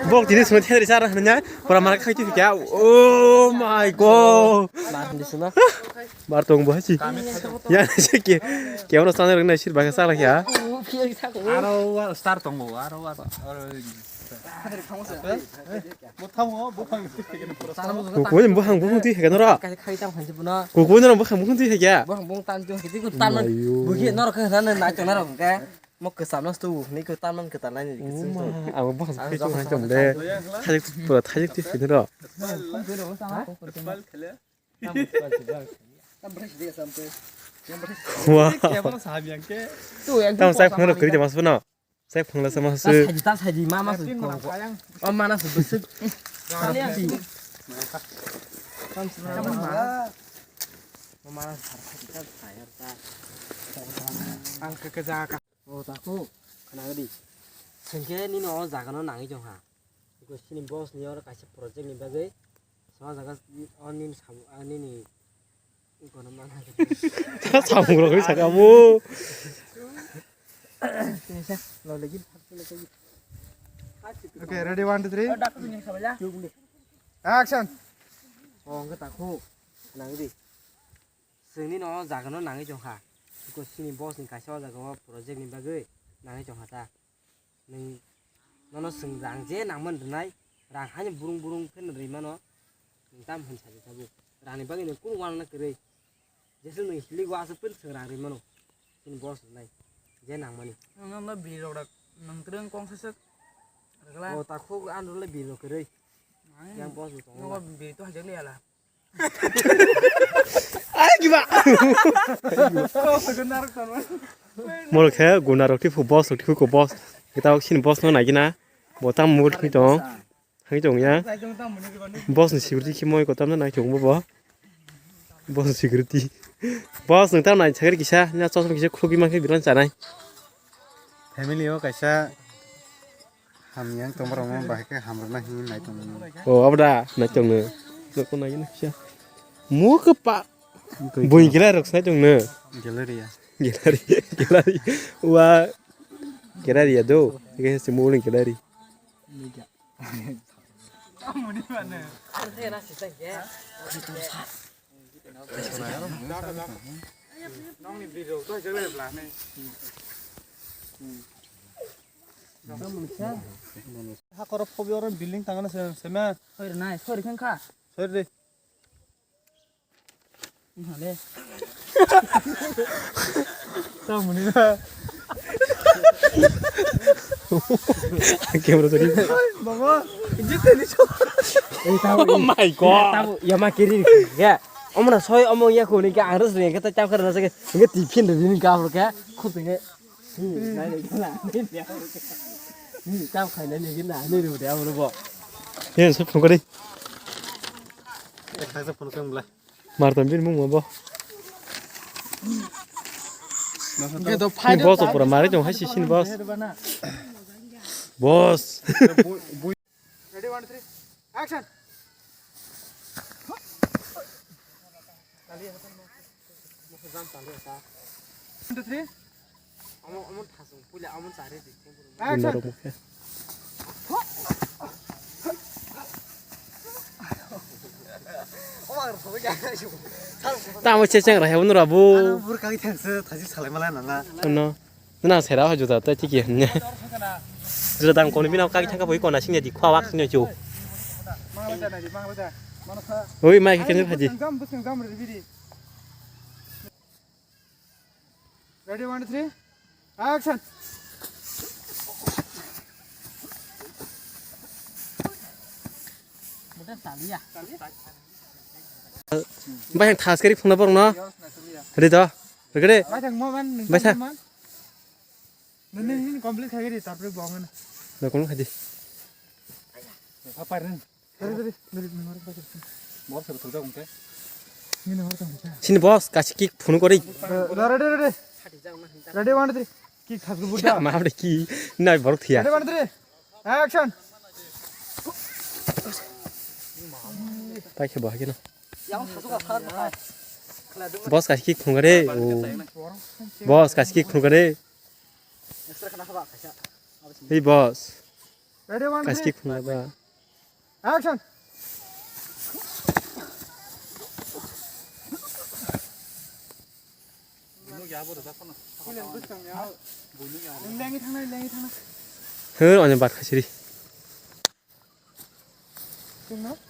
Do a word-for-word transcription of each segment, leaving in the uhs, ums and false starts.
Bok tini sumai theri sar hanya pura mar khai tu kya? Oh my god. Mar hindi suna. Mar tong bo hachi. Ya se ke ke ono sana rang na sir baka sala kya? Aro wa star tong bo, aro wa, aro. Bo tamo, bo phang. Ko ko bo hang bo tui kya nora? Kai khai tang khanji buna. Ko ko nora bo hang bo tui kya? Bo hang bo tan tu kiti ko tan. Ayo. Bo ki nora ka na na chona ro ke. Mo kwcham no stu ni kwcham no kwcham nai ni. Uma, abo bo Ang khe jok chong de. Thajak pura thajak ti sini ro. Wa. Tam sai phone ro kri de mas bono. Sai phone la sama su. Saji ta saji ma ma su. O mana su bus. Ang khe khe ja ka. O takhuk, khwnagwdi. Chwng khe nini o jagano nangwi tongkha. Eko chini boss ni oro kaisa project ni bagwi. O jaga o nini sam-, o nini gono mana. Samung rok ri saka bo. Lo lagi. Okay, ready, one, two, three. Action. O wngkha takhuk, khwnagwdi. Chwng nini o jagano nangwi tongkha. Eko chini boss ni kaisa o jaga o project ni bagwi nangwi tongkha ta. Nwng nono chwng rang je nangmani rwnai, rang haino burung burung pheno rwi mano. Nwng tamo hwn saja tabuk. Rang ni bagwi nwng kunu uanana kwrwi. Jeswk nwng hilik o aswk phano chwng rang rwi mano. Chini boss rwnai je nangmani. Nwng no biri rok dak nwng twrwng kong saswk. O takhuk ano le biri rok kwrwi. Yang boss bo tongo. Nogo biri to hajak liya la. Ai kiba. Moro khe guna rok tipu boss rok tipu ko boss. Kita sini boss no nagina. Bo tam mul thwi tong. Thwi tong ya. Boss ni security ki moi ko tam na nai tong bo. Boss ni security. Boss nang tam nai chakri kisa na chosma kisa khuluk ma khe biran chanai. Family o kaisa Hamyang tongma rok no bahai khe hamrwkna hwnwi nai tongmani. O abra nai tongno. Nokno nai kisa. Mo khe pa. Bui gila rok sai tongno. Gelaria. Gelaria. Gelaria. Wa. Gelaria do. Ege se mo ni gelaria. Hakoro phobi oro building tangana se, sema. Sori nai, sori khen kha. Sori de. Hale. Tamoni ba. Camera tadi. Baba, jiteni so. Oh my god. Tabu, ya ma kiri. Ya. Omna soi omo ya ko ni ka aros re ka ta cham kar na sa ke. Nge tiffin re ni ka ro ka. Khub nge. Hmm, nai nai kala. Hmm, cham khai nai nai kala. Nai ru de amo bo. Yen se phone kari. Ek thak se phone kari bla. Mar tam bin mung bo. Ni boss opor mari jong hai si sin boss. Boss. Ready, one, three, action. One, two, three. Action. Tamo checheng rahe unura bu. Burka thang se thaji salai mala nana. No. Nang sera ho juta ta tiki hanya. Juta dang kono bina kaki thangka boi kona singya di khwa wak singya chu. Oi, mai kene phaji. Ready, one, three, action. Bai thang thas kari phuna borok no. Ready to? Ready? Bai thang mo man. Bai thang. Nini complete khai di, tarpore bo ang na. Na kono khai di. Apa rin? Sini boss, kasi kick phunu kori. Ready, ready, ready. Ready, one, three. Kick thas buda. Ma abre ki nai borok thia. Ready, one, three. Action. Pai khe bo hakeno. Boss, kasi kick phunu kori. Boss, kasi kick phunu kori. Hey boss. Ready, one, Kasik three. Phunglaba. Action. Hur, onya bat khasiri.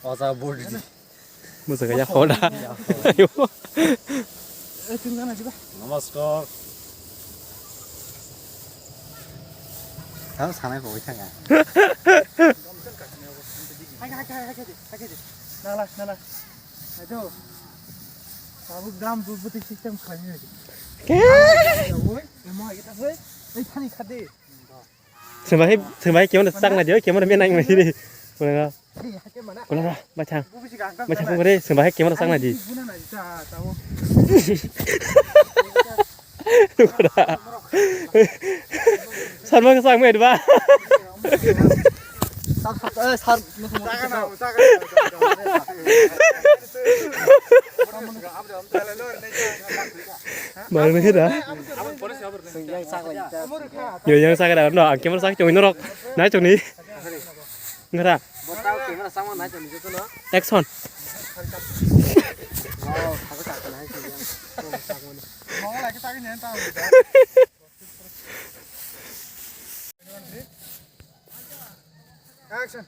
Oja body. Bwswk ya khoda. Namaskar. Ang sanai bo thanga. Hai, hai, hai, hai, hai, hai. Nala, nala. Ajo. Tabuk dam bu bu system khlai ni. Ke? Oi, emo hai ta oi. Ei thani khade. Sumbai, sumbai, kemana sak na jauh, kemana menang na sini. Kuna, kuna, baca, baca, sumbai, kemana sak na di. Kuna, sarma sak mai ba. Sar, sar, eh, sar, Baru nih dah. Yang sak lagi. Yo, yang sak ada, no, ang kemana sak cuma norok, nah cuma ni, nggak ada. Action. Action.